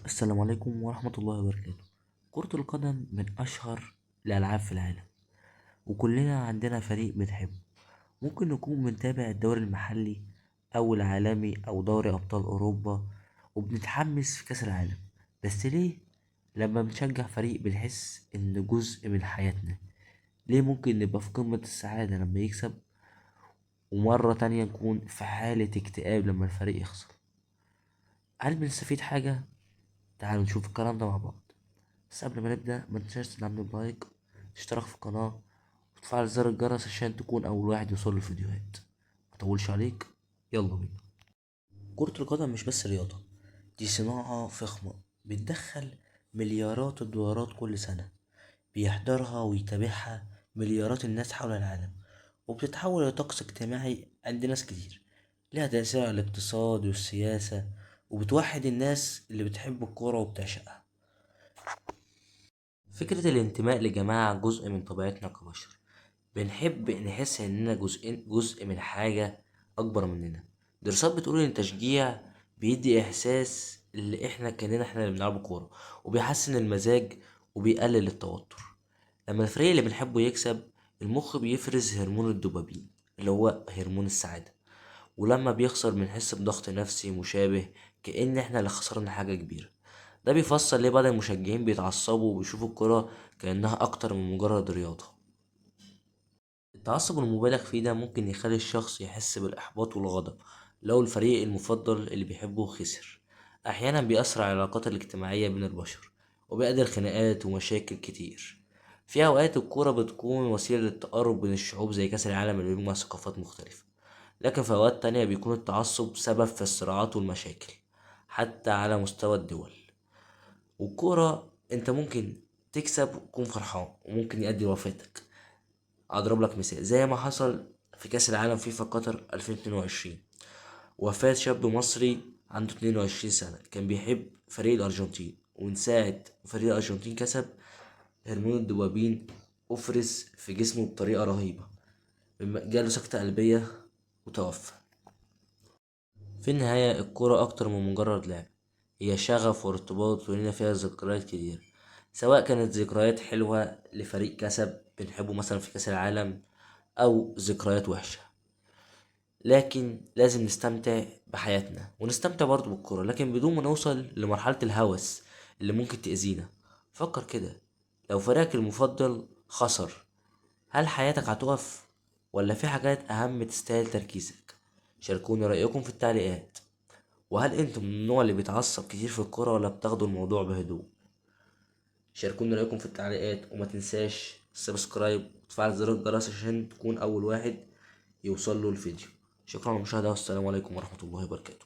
السلام عليكم ورحمة الله وبركاته. كرة القدم من أشهر الألعاب في العالم، وكلنا عندنا فريق بنحبه. ممكن نكون بنتابع الدوري المحلي أو العالمي أو دوري أبطال أوروبا، وبنتحمس في كأس العالم. بس ليه لما بنشجع فريق بنحس إنه جزء من حياتنا؟ ليه ممكن نبقى في قمة السعادة لما يكسب، ومرة تانية نكون في حالة اكتئاب لما الفريق يخسر؟ هل بنستفيد حاجة؟ تعالوا نشوف الكلام ده مع بعض. بس قبل ما نبدأ ما تنساش تدعمني ب like، تشترك في القناة، وتفعل زر الجرس عشان تكون أول واحد يوصل الفيديوهات. مطولش عليك، يلا بينا. كرة القدم مش بس رياضة، دي صناعة فخمة بتدخل مليارات الدولارات كل سنة، بيحضرها ويتابعها مليارات الناس حول العالم، وبتتحول لطقس اجتماعي عند ناس كتير. لها تأثير على الاقتصاد والسياسة، وبتوحد الناس اللي بتحب الكورة وبتعشقها. فكرة الانتماء لجماعة جزء من طبيعتنا كبشر، بنحب نحس اننا جزء من حاجة اكبر مننا. دراسات بتقول ان التشجيع بيدي احساس اللي احنا كأننا احنا اللي بنلعب كورة، وبيحسن المزاج وبيقلل التوتر. لما الفريق اللي بنحبه يكسب، المخ بيفرز هرمون الدوبامين اللي هو هرمون السعادة، ولما بيخسر بنحس بضغط نفسي مشابه، كأن احنا اللي خسرنا حاجة كبيرة. ده بيفسر ليه بعض المشجعين بيتعصبوا وبيشوفوا الكرة كأنها أكتر من مجرد رياضة. التعصب المبالغ فيه ده ممكن يخلي الشخص يحس بالإحباط والغضب لو الفريق المفضل اللي بيحبه خسر. أحيانا بيأثر على العلاقات الاجتماعية بين البشر، وبيؤدي لخناقات ومشاكل كتير. في أوقات الكورة بتكون وسيلة للتقرب بين الشعوب، زي كأس العالم اللي بيجمع ثقافات مختلفة، لكن في أوقات تانية بيكون التعصب سبب في الصراعات والمشاكل حتى على مستوى الدول. والكورة انت ممكن تكسب وتكون فرحان، وممكن يؤدي لوفاتك. اضرب لك مثال زي ما حصل في كاس العالم فيفا قطر 2022، وفاة شاب مصري عنده 22 سنة كان بيحب فريق الأرجنتين، ومن ساعة فريق الأرجنتين كسب، هرمون الدوبامين أفرز في جسمه بطريقة رهيبة، جاله سكتة قلبية وتوفى. في النهاية الكرة أكتر من مجرد لعب، هي شغف وارتباط، ولنا فيها ذكريات كتير، سواء كانت ذكريات حلوة لفريق كسب بنحبه مثلا في كأس العالم، أو ذكريات وحشة. لكن لازم نستمتع بحياتنا ونستمتع برضه بالكرة، لكن بدون ما نوصل لمرحلة الهوس اللي ممكن تأذينا. فكر كده، لو فريقك المفضل خسر، هل حياتك هتقف ولا في حاجات أهم تستاهل تركيزك؟ شاركونا رأيكم في التعليقات. وهل انتم من النوع اللي بيتعصب كتير في الكرة ولا بتاخدوا الموضوع بهدوء؟ شاركونا رأيكم في التعليقات، وما تنساش subscribe وتفعل زر الجرس عشان تكون أول واحد يوصل له الفيديو. شكرا على المشاهدة، والسلام عليكم ورحمة الله وبركاته.